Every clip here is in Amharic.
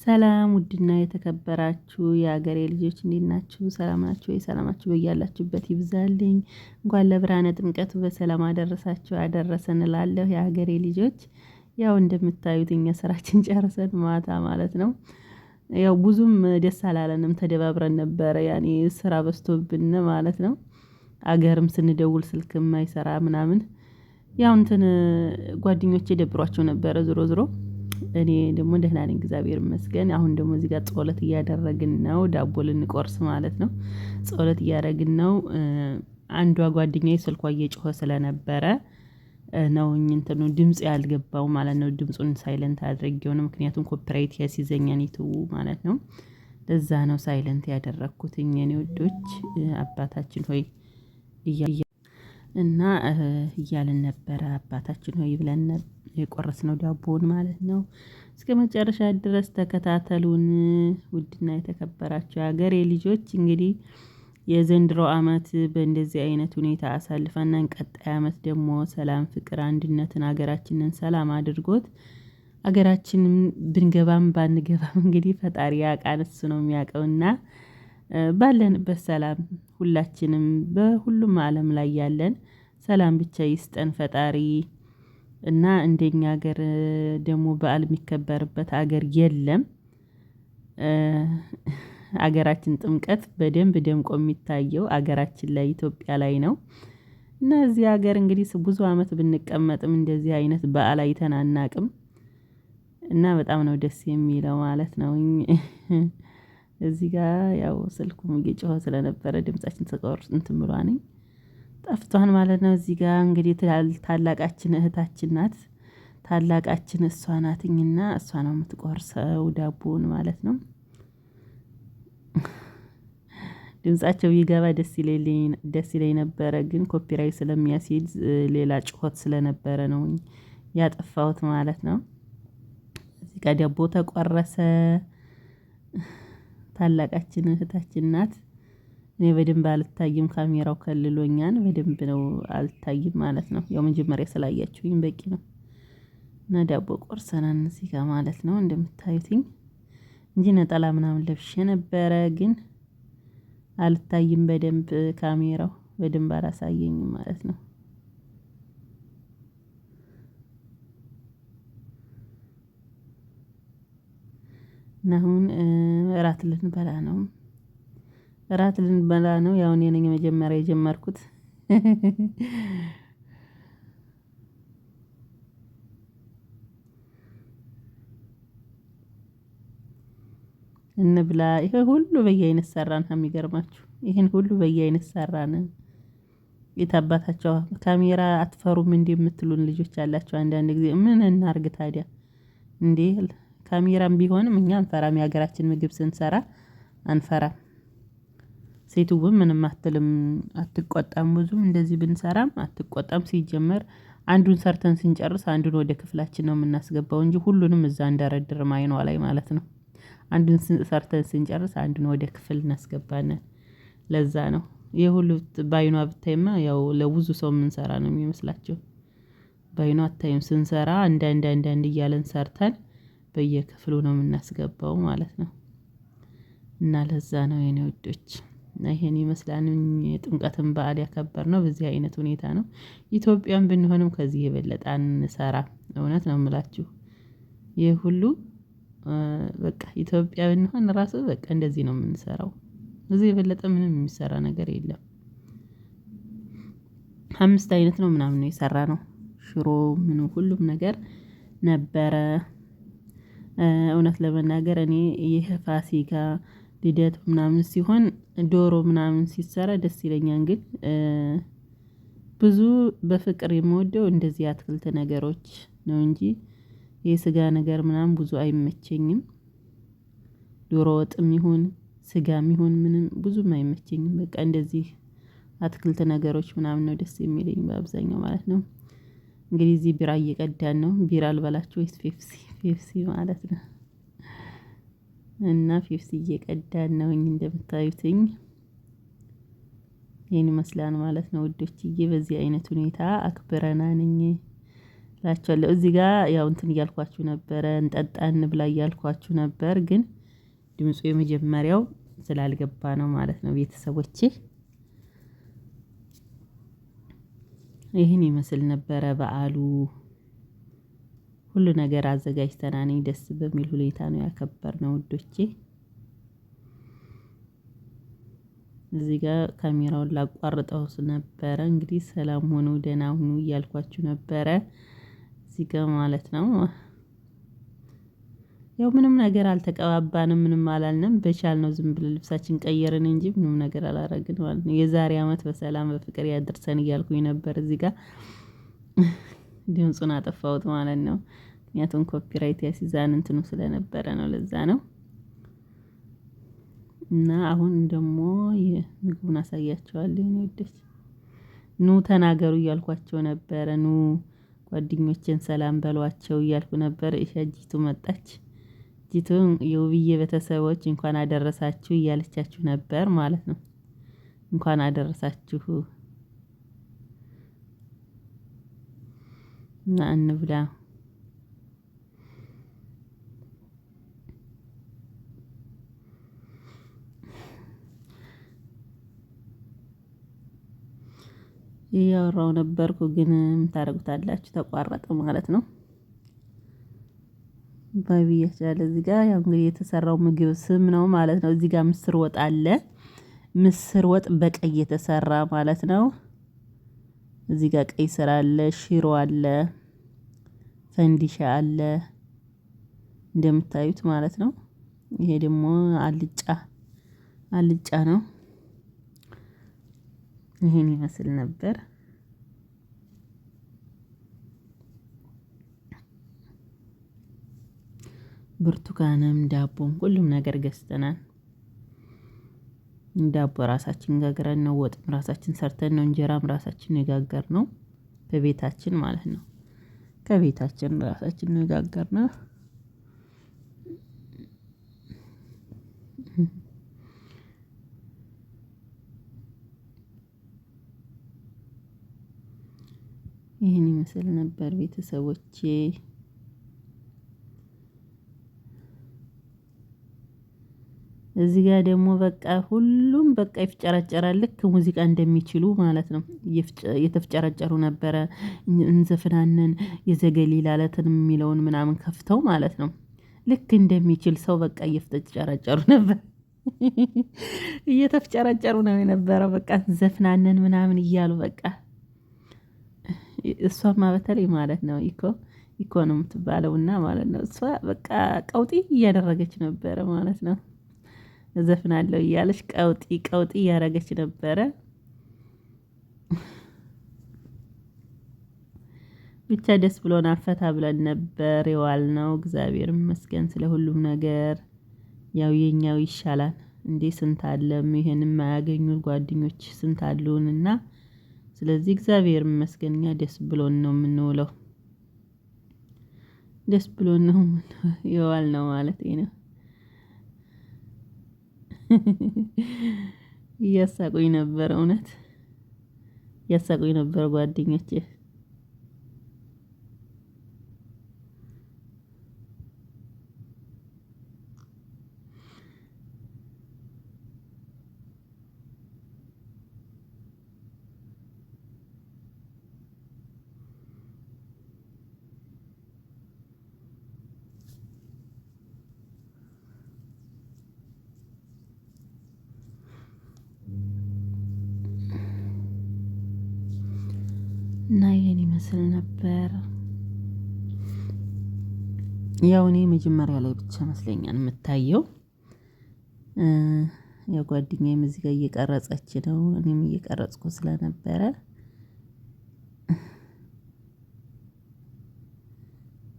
ሰላም ውድና የተከበራችሁ የሀገሬ ልጆች እንዴት ናችሁ? ሰላም ናችሁ ወይ? ሰላማችሁ በያላችሁበት ይብዛልኝ። እንኳን ለብርሃነ ጥምቀቱ በሰላም አደረሳችሁ አደረሰን እላለሁ። የሀገሬ ልጆች ያው እንደምታዩት እኛ ስራችን ጨርሰን ማታ ማለት ነው። ያው ብዙም ደስ አላለንም፣ ተደባብረን ነበረ ያኔ ስራ በዝቶብን ማለት ነው። አገርም ስንደውል ስልክም አይሰራ ምናምን ያው እንትን ጓደኞቼ ደብሯቸው ነበረ ዞሮ ዞሮ እኔ ደግሞ ደህና ነኝ እግዚአብሔር ይመስገን። አሁን ደግሞ እዚህ ጋር ጸሎት እያደረግን ነው፣ ዳቦ ልንቆርስ ማለት ነው። ጸሎት እያደረግን ነው። አንዷ ጓደኛዬ ስልኳ እየጮኸ ስለነበረ ነው እንትኑ ድምጽ ያልገባው ማለት ነው። ድምጹን silent አድርጌው ነው፣ ምክንያቱም copyright ያስይዘኛል ዩቲዩብ ማለት ነው። ለዛ ነው silent ያደረኩት። የኔ ውዶች አባታችን ሆይ እና እያልን ነበረ አባታችን ሆይ ብለን የቆረስነው ዳቦውን ማለት ነው። እስከ መጨረሻ ድረስ ተከታተሉን። ውድና የተከበራችሁ የሀገሬ ልጆች እንግዲህ የዘንድሮ አመት በእንደዚህ አይነት ሁኔታ አሳልፈናን ቀጣይ አመት ደግሞ ሰላም፣ ፍቅር፣ አንድነትን ሀገራችንን ሰላም አድርጎት ሀገራችንን ብንገባም ባንገባም እንግዲህ ፈጣሪ ያውቃል፣ እሱ ነው የሚያውቀውና ባለንበት ሰላም ሁላችንም በሁሉም ዓለም ላይ ያለን ሰላም ብቻ ይስጠን ፈጣሪ። እና እንደኛ ሀገር ደግሞ በዓል የሚከበርበት ሀገር የለም። አገራችን ጥምቀት በደንብ ደምቆ የሚታየው አገራችን ላይ ኢትዮጵያ ላይ ነው። እና እዚህ ሀገር እንግዲህ ብዙ አመት ብንቀመጥም እንደዚህ አይነት በዓል አይተን አናቅም። እና በጣም ነው ደስ የሚለው ማለት ነው። እዚህ ጋር ያው ስልኩም እየጮኸ ስለነበረ ድምጻችን ተቆርጦ እንትን ብሏል ጠፍቷን ማለት ነው። እዚህ ጋር እንግዲህ ታላቃችን እህታችን ናት። ታላቃችን እሷ ናትኝና እሷ ነው የምትቆርሰው ዳቦውን ማለት ነው። ድምጻቸው ቢገባ ደስ ይለኝ ነበረ፣ ግን copyright ስለሚያስይዝ ሌላ ጩኸት ስለነበረ ነው ያጠፋሁት ማለት ነው። እዚህ ጋር ዳቦ ተቆረሰ። ታላቃችን እህታችን ናት። እኔ በደንብ አልታይም፣ ካሜራው ከልሎኛል። በደንብ ነው አልታይም ማለት ነው። ያው መጀመሪያ ስላያችሁኝ በቂ ነው። እና ዳቦ ቆርሰናል እዚህ ጋር ማለት ነው እንደምታዩትኝ እንጂ ነጠላ ምናምን ለብሼ ነበረ፣ ግን አልታይም በደንብ ካሜራው በደንብ አላሳየኝም ማለት ነው። እና አሁን እራት ልንበላ ነው። እራት ልንበላ ነው። ያው እኔ ነኝ መጀመሪያ የጀመርኩት። እንብላ። ይሄ ሁሉ በየአይነት ሰራን። የሚገርማችሁ ይሄን ሁሉ በየአይነት ሰራን። የታባታቸው ካሜራ አትፈሩም እንዴ የምትሉን ልጆች አላቸው። አንዳንድ ጊዜ ምን እናርግ ታዲያ እንዴ? ካሜራም ቢሆንም እኛ አንፈራም። የሀገራችን ምግብ ስንሰራ አንፈራም። ሴትውም ምንም አትልም፣ አትቆጣም። ብዙም እንደዚህ ብንሰራም አትቆጣም። ሲጀመር አንዱን ሰርተን ስንጨርስ አንዱን ወደ ክፍላችን ነው የምናስገባው እንጂ ሁሉንም እዛ እንደረድርም አይኗ ላይ ማለት ነው። አንዱን ሰርተን ስንጨርስ አንዱን ወደ ክፍል እናስገባለን። ለዛ ነው ይህ ሁሉ ባይኗ ብታይማ ያው ለብዙ ሰው የምንሰራ ነው የሚመስላቸው። ባይኗ አታይም። ስንሰራ አንዳንድ አንዳንድ እያለን ሰርተን በየክፍሉ ነው የምናስገባው ማለት ነው። እና ለዛ ነው የኔ ውዶች እና ይሄን ይመስላል የጥምቀትን በዓል ያከበርነው በዚህ አይነት ሁኔታ ነው። ኢትዮጵያን ብንሆንም ከዚህ የበለጠ አንሰራ። እውነት ነው የምላችሁ። ይህ ሁሉ በቃ ኢትዮጵያ ብንሆን ራሱ በቃ እንደዚህ ነው የምንሰራው። እዚህ የበለጠ ምንም የሚሰራ ነገር የለም። 5 አይነት ነው ምናምን ነው የሰራነው። ሽሮ ምኑ ሁሉም ነገር ነበረ። እውነት ለመናገር እኔ ይህ ፋሲካ ልደት ምናምን ሲሆን ዶሮ ምናምን ሲሰራ ደስ ይለኛል። ግን ብዙ በፍቅር የምወደው እንደዚህ አትክልት ነገሮች ነው እንጂ የስጋ ነገር ምናምን ብዙ አይመቸኝም። ዶሮ ወጥም ይሁን ስጋም ይሁን ምንም ብዙም አይመቸኝም። በቃ እንደዚህ አትክልት ነገሮች ምናምን ነው ደስ የሚለኝ በአብዛኛው ማለት ነው። እንግዲህ እዚህ ቢራ እየቀዳን ነው። ቢራ አልበላችሁ ወይስ ፔፕሲ? ፔፕሲ ማለት ነው። እና ፔፕሲ እየቀዳን ነው እንደምታዩትኝ ይህን ይመስላል ማለት ነው ውዶችዬ። በዚህ አይነት ሁኔታ አክብረናንኝ። እላችኋለሁ። እዚህ ጋር ያው እንትን እያልኳችሁ ነበረ እንጠጣ እንብላ እያልኳችሁ ነበር፣ ግን ድምፁ የመጀመሪያው ስላልገባ ነው ማለት ነው ቤተሰቦቼ። ይህን ይመስል ነበረ በዓሉ። ሁሉ ነገር አዘጋጅተናል። ደስ በሚል ሁኔታ ነው ያከበርነው ውዶቼ። እዚህ ጋር ካሜራውን ላቋርጠው ነበረ። እንግዲህ ሰላም ሁኑ፣ ደህና ሁኑ እያልኳችሁ ነበረ እዚህ ጋር ማለት ነው። ያው ምንም ነገር አልተቀባባንም፣ ምንም አላልንም። በቻልነው ዝም ብለን ልብሳችን ቀየርን እንጂ ምንም ነገር አላረግን ማለት ነው። የዛሬ አመት በሰላም በፍቅር ያድርሰን እያልኩኝ ነበር። እዚህ ጋር ድምፁን አጠፋሁት ማለት ነው። ምክንያቱም copyright ያሲዛን እንትኑ ስለነበረ ነው፣ ለዛ ነው። እና አሁን ደግሞ ምግቡን አሳያቸዋለሁ። የኔ ውዶች ኑ ተናገሩ እያልኳቸው ነበረ። ኑ ጓደኞቼን ሰላም በሏቸው እያልኩ ነበር። እሺ መጣች። ጂቱ የውብዬ ቤተሰቦች እንኳን አደረሳችሁ እያለቻችሁ ነበር ማለት ነው። እንኳን አደረሳችሁ እና እንብላ። እያወራው ነበርኩ ግን ምን ታደርጉታላችሁ ተቋረጠ ማለት ነው። ባብያቻለ እዚህ ጋር ያው እንግዲህ የተሰራው ምግብ ስም ነው ማለት ነው። እዚህ ጋር ምስር ወጥ አለ። ምስር ወጥ በቀይ የተሰራ ማለት ነው። እዚህ ጋር ቀይ ስር አለ፣ ሽሮ አለ፣ ፈንዲሻ አለ እንደምታዩት ማለት ነው። ይሄ ደግሞ አልጫ አልጫ ነው። ይሄን ይመስል ነበር። ብርቱካንም ዳቦም ሁሉም ነገር ገዝተናል። ዳቦ ራሳችን ጋግረን ነው፣ ወጥም ራሳችን ሰርተን ነው፣ እንጀራም ራሳችን የጋገርነው በቤታችን ማለት ነው። ከቤታችን ራሳችን ነው የጋገርነው። ይህን ይመስል ነበር ቤተሰቦቼ። እዚህ ጋር ደግሞ በቃ ሁሉም በቃ ይፍጨረጨራል ልክ ሙዚቃ እንደሚችሉ ማለት ነው። የተፍጨረጨሩ ነበረ። እንዘፍናለን የዘገሊላ ዕለትን የሚለውን ምናምን ከፍተው ማለት ነው። ልክ እንደሚችል ሰው በቃ እየተፍጨረጨሩ ነበር። እየተፍጨረጨሩ ነው የነበረው። በቃ እንዘፍናለን ምናምን እያሉ በቃ እሷማ በተለይ ማለት ነው ኢኮ ኢኮ ነው የምትባለውና ማለት ነው እሷ በቃ ቀውጢ እያደረገች ነበረ ማለት ነው። እዘፍናለሁ እያለች ቀውጢ ቀውጢ እያደረገች ነበረ። ብቻ ደስ ብሎን ፈታ ብለን ነበር የዋልነው። እግዚአብሔር ይመስገን ስለ ሁሉም ነገር። ያው የኛው ይሻላል እንዴ ስንት አለም ይሄን የማያገኙ ጓደኞች ስንት አሉንና፣ ስለዚህ እግዚአብሔር ይመስገን እኛ ደስ ብሎን ነው የምንውለው። ደስ ብሎን ነው የዋልነው ማለት ነው። እያሳቁኝ ነበር፣ እውነት እያሳቁኝ ነበር ጓደኞቼ። እና ይሄን ይመስል ነበር። ያው እኔ መጀመሪያ ላይ ብቻ መስለኛል የምታየው። ያው ጓደኛዬም እዚህ ጋር እየቀረጸች ነው፣ እኔም እየቀረጽኩ ስለነበረ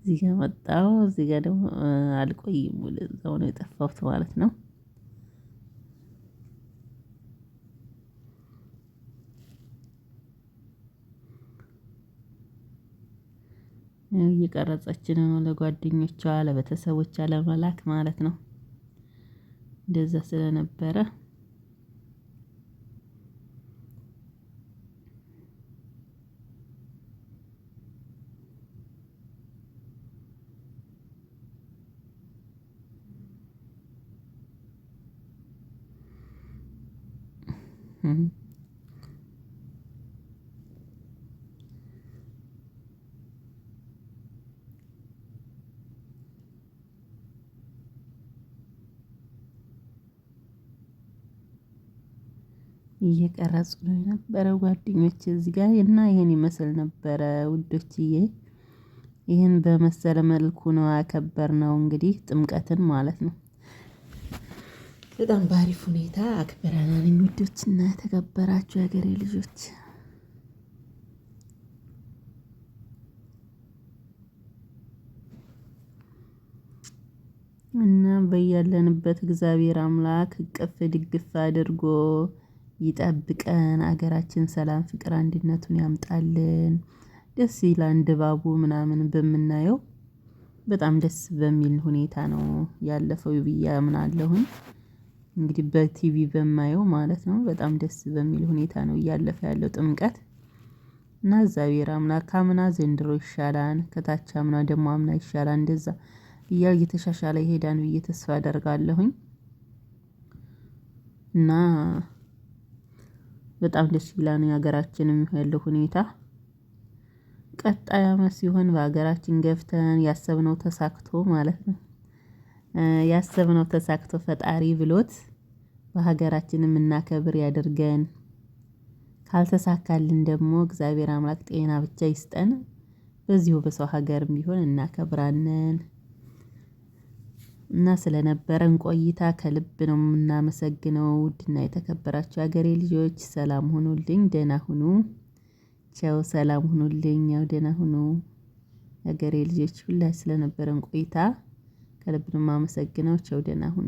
እዚህ ጋር መጣሁ። እዚህ ጋር ደግሞ አልቆይም፣ ወደዛው ነው የጠፋሁት ማለት ነው። እየቀረጸች ነው ለጓደኞቿ ለቤተሰቦቿ ለመላክ ማለት ነው። እንደዛ ስለነበረ እየቀረጹ ነው የነበረው ጓደኞች እዚህ ጋር እና ይሄን ይመስል ነበረ ውዶችዬ። ይህን በመሰለ መልኩ ነው ያከበርነው እንግዲህ ጥምቀትን ማለት ነው። በጣም በአሪፍ ሁኔታ አክብረናል ውዶችና የተከበራችሁ የሀገሬ ልጆች። እና በያለንበት እግዚአብሔር አምላክ እቅፍ ድግፍ አድርጎ ይጠብቀን። አገራችን ሰላም፣ ፍቅር፣ አንድነቱን ያምጣልን። ደስ ይላል ድባቡ ምናምን በምናየው በጣም ደስ በሚል ሁኔታ ነው ያለፈው ብዬ አምናለሁኝ። እንግዲህ በቲቪ በማየው ማለት ነው በጣም ደስ በሚል ሁኔታ ነው እያለፈ ያለው ጥምቀት። እና እግዚአብሔር አምላክ አምና ዘንድሮ ይሻላል ከታች አምና ደግሞ አምና ይሻላል እንደዛ እያለ እየተሻሻለ ይሄዳል ብዬ ተስፋ አደርጋለሁኝ። እና በጣም ደስ ይላል የሀገራችንም ያለው ሁኔታ። ቀጣይ አመት ሲሆን በሀገራችን ገፍተን ያሰብነው ተሳክቶ ማለት ነው። ያሰብነው ተሳክቶ ፈጣሪ ብሎት በሀገራችን የምናከብር ያድርገን። ካልተሳካልን ደግሞ እግዚአብሔር አምላክ ጤና ብቻ ይስጠን። በዚሁ በሰው ሀገርም ቢሆን እናከብራለን። እና ስለነበረን ቆይታ ከልብ ነው የምናመሰግነው። ውድና የተከበራችሁ የሀገሬ ልጆች ሰላም ሁኑልኝ፣ ደህና ሁኑ። ቻው፣ ሰላም ሁኑልኝ፣ ያው ደህና ሁኑ። የሀገሬ ልጆች ሁላ ስለነበረን ቆይታ ከልብ ነው የማመሰግነው። ቻው፣ ደህና ሁኑ።